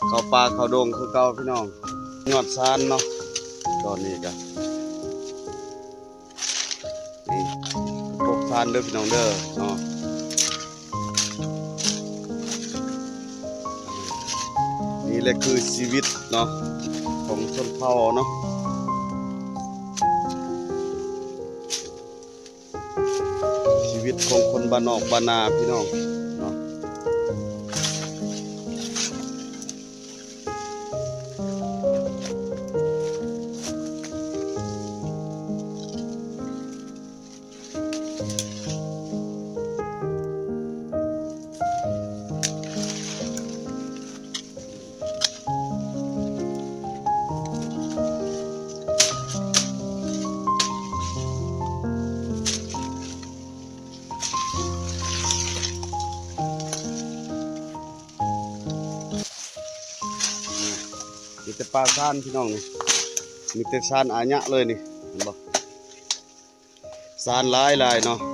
ເຂົ້າປ່າເຂົ້າດົງຄືເກົ່າພີ່ນ້ອງ ຍອດຊານເນາະ. ຕອນນີ້ກະ ນີ້ ກກຊານເດີພີ່ນ້ອງເດີເນາະ. ນີ້ແຫຼະຄືຊີວິດເນາະ ຂອງຊົນເຜົ່າເນາະ. ຊີວິດຂອງຄົນບ້ານນອກບ້ານນາພີ່ນ້ອງເນາະ. ມີແຕ່ປ່າຊານພີ່ນ້ອງນີ້ ມີແຕ່ຊານອາຍະເລີຍນີ້ ເຫັນບໍ່? ຊານຫຼາຍໆເນາະ.